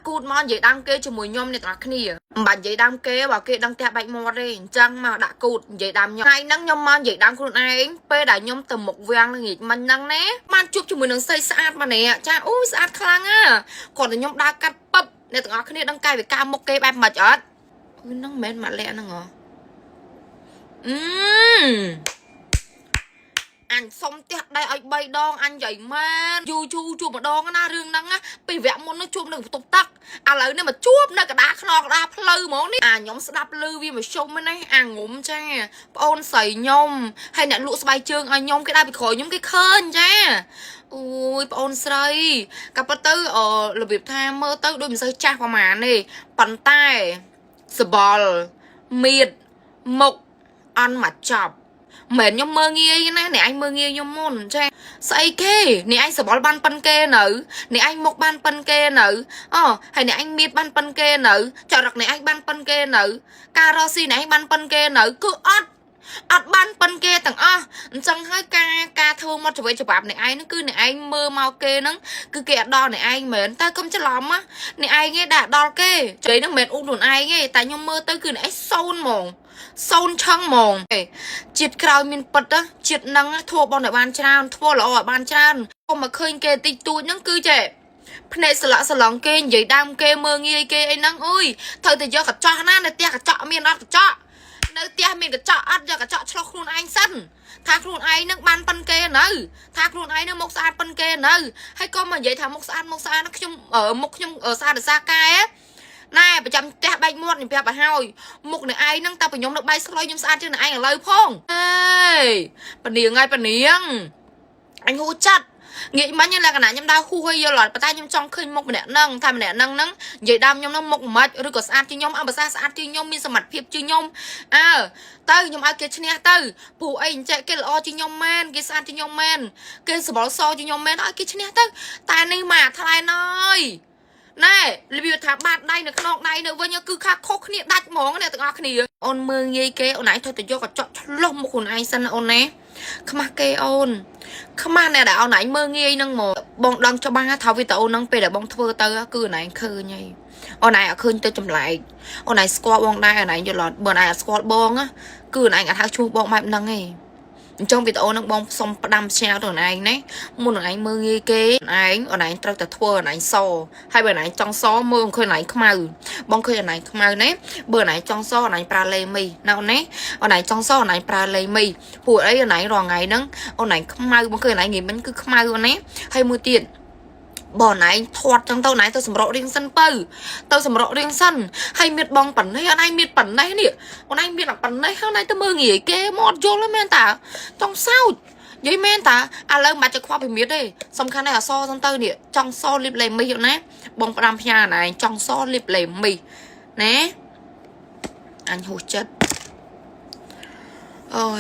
គូតមកនិយាយដើមគេជាមួយខ្ញុំអ្នកទាំងអស់គ្នាមិនបាច់និយាយដើមគេបើគេដឹងផ្ទះបែកមាត់ទេអញ្ចឹងមកដាក់គូតនិយាយដើមខ្ញុំថ្ងៃហ្នឹងខ្ញុំមកនិយាយដើមខ្លួនឯងពេលដែលខ្ញុំទៅមុខវាំងល្ងាចមិញហ្នឹងណាបានជួបជាមួយនឹងស្រីស្អាតម្នាក់ចាអូយស្អាតខ្លាំងណាគាត់តែខ្ញុំដើរកាត់ពឹបអ្នកទាំងអស់គ្នាដឹងកាយវិការមុខគេបែបម៉េចអត់គឺហ្នឹងមិនមែនម៉ាក់លាក់ហ្នឹងហ៎អឺ អញសុំផ្ទះដីឲ្យ3ដងអញនិយាយមែនយូរយូរជួបម្ដងណារឿងហ្នឹងណាពីវគ្គមុននោះជួបនៅបន្ទប់ទឹកឥឡូវនេះមកជួបនៅកដាខ្នងកដាផ្លូវហ្មងនេះអាខ្ញុំស្ដាប់ឮវាមកជុំណាអាងុំចាប្អូនស្រីខ្ញុំហើយអ្នកលក់ស្បែកជើងឲ្យខ្ញុំគេដើរពីក្រោយខ្ញុំគេឃើញចាអូយប្អូនស្រីក៏ប៉ុន្តែអរបៀបថាមើលទៅដូចមិនសូវចាស់ប្រហែលទេប៉ុន្តែសបល់មៀតមុខអន់មកចប់ មិនខ្ញុំមើងងាយណាអ្នកឯងមើងងាយខ្ញុំមុនចាស្អីគេអ្នកឯងសបល់បានប៉ិនគេនៅអ្នកឯងមុខបានប៉ិនគេនៅអូហើយអ្នកឯងមៀតបានប៉ិនគេនៅចរិតអ្នកឯងបានប៉ិនគេនៅការរកស៊ីអ្នកឯងបានប៉ិនគេនៅគឺអត់អត់បានប៉ិនគេទាំងអស់អញ្ចឹងហើយការការធ្វើមកច្បាប់ច្បាប់អ្នកឯងហ្នឹងគឺអ្នកឯងមើលមកគេហ្នឹងគឺគេអត់ដល់អ្នកឯងមែនតែកុំច្រឡំណាអ្នកឯងឯងដែលដល់គេជ័យហ្នឹងមិនមែនអ៊ូខ្លួនឯងទេតែខ្ញុំមើលទៅគឺអ្នកឯងសូន្យហ្មងសូន្យឆឹងហ្មង ជាតិក្រោយមានពិតណាជាតិនឹងធ្វើបងឲ្យបានច្រើនធ្វើល្អឲ្យបានច្រើនកុំមកឃើញគេតិចតួចហ្នឹងគឺចេះភ្នែកស្លាក់ស្លងគេនិយាយដើមគេមើងងាយគេអីហ្នឹងអុយត្រូវតែយកកញ្ចក់ណានៅផ្ទះកញ្ចក់មានអត់កញ្ចក់នៅផ្ទះមានកញ្ចក់អត់យកកញ្ចក់ឆ្លោះខ្លួនឯងសិនថាខ្លួនឯងនឹងបានប៉ិនគេនៅថាខ្លួនឯងនឹងមុខស្អាតប៉ិនគេនៅហើយក៏មកនិយាយថាមុខស្អាតមុខស្អាតខ្ញុំមុខខ្ញុំស្អាតដោយសារកែណែប្រចាំផ្ទះបែកមាត់ខ្ញុំប្រាប់ឲ្យហើយមុខអ្នកឯងហ្នឹងតែខ្ញុំនៅបាយស្លុយខ្ញុំស្អាតជាងអ្នកឯងឥឡូវផងអេយពនាងហើយពនាងអញហូចាត់ងាកមិញលក្ខណៈខ្ញុំដើរហួសឲ្យយល់អត់ប៉ុន្តែខ្ញុំចង់ឃើញមុខម្នាក់ហ្នឹងថាម្នាក់ហ្នឹងហ្នឹងនិយាយដើមខ្ញុំហ្នឹងមុខមិនឬក៏ស្អាតជាងខ្ញុំអើបើស្អាតជាងខ្ញុំមានសមត្ថភាពជាងខ្ញុំអើទៅខ្ញុំឲ្យគេឈ្នះទៅព្រោះអីអញ្ចឹងគេល្អជាងខ្ញុំមែនគេស្អាតជាងខ្ញុំមែនគេសបល់សជាងខ្ញុំមែនឲ្យគេឈ្នះទៅតែនេះមកថ្លៃណយណែរបៀបថាបាតដៃនៅក្នុងដៃនៅវិញគឺខាខុសគ្នាដាច់ហ្មងអ្នកទាំងអស់គ្នាអូនមើងងាយគេអូនឯងត្រូវតែយកកញ្ចក់ឆ្លោះមុខខ្លួនឯងសិនណាអូនណាខ្មាស់គេអូនខ្មាស់អ្នកដែលអូនឯងមើងងាយហ្នឹងហ្មងបងដឹងច្បាស់ថាវីដេអូហ្នឹងពេលដែលបងធ្វើទៅគឺអូនឯងឃើញហើយអូនឯងអត់ឃើញទៅចម្លែកអូនឯងស្គាល់បងដែរអូនឯងយល់អត់បើអូនឯងអត់ស្គាល់បងគឺអូនឯងអត់ហៅឈ្មោះបងបែបហ្នឹងទេអញ្ចឹងវីដេអូហ្នឹងបងសុំផ្ដាំផ្ញើទៅអូនឯងណាមុនអូនឯងមើងងាយគេអូនឯងអូនឯងត្រូវតែធ្វើអូនឯងសហើយបើអូនឯងចង់សមើលឃើញអូនឯងខ្មៅបងឃើញអូនឯងខ្មៅណាបើអូនឯងចង់សអូនឯងប្រើលេមីណាអូនណាអូនឯងចង់សអូនឯងប្រើលេមីពួកអីអូនឯងរាល់ថ្ងៃហ្នឹងអូនឯងខ្មៅបងឃើញអូនឯងងាយមិញគឺខ្មៅអូនណាហើយមួយទៀតបើអូនឯងធាត់ចឹងទៅអូនឯងទៅសម្រក់រៀងសិនទៅទៅសម្រក់រៀងសិនហើយមានបងប៉ុណ្ណេះអូនឯងមានប៉ុណ្ណេះនេះអូនឯងមានប៉ុណ្ណេះហើយអូនឯងទៅមើលងាយគេមកអត់យល់ទេមែនតាចង់សោចនិយាយមែនតាឥឡូវមិនបាច់จะខ្វះពីមៀតទេសំខាន់តែអសសិនទៅនេះចង់សលីបលេមីណាបងផ្ដាំផ្ញើណែចង់សលីបលេមីណាអញហួសចិត្តអូយ។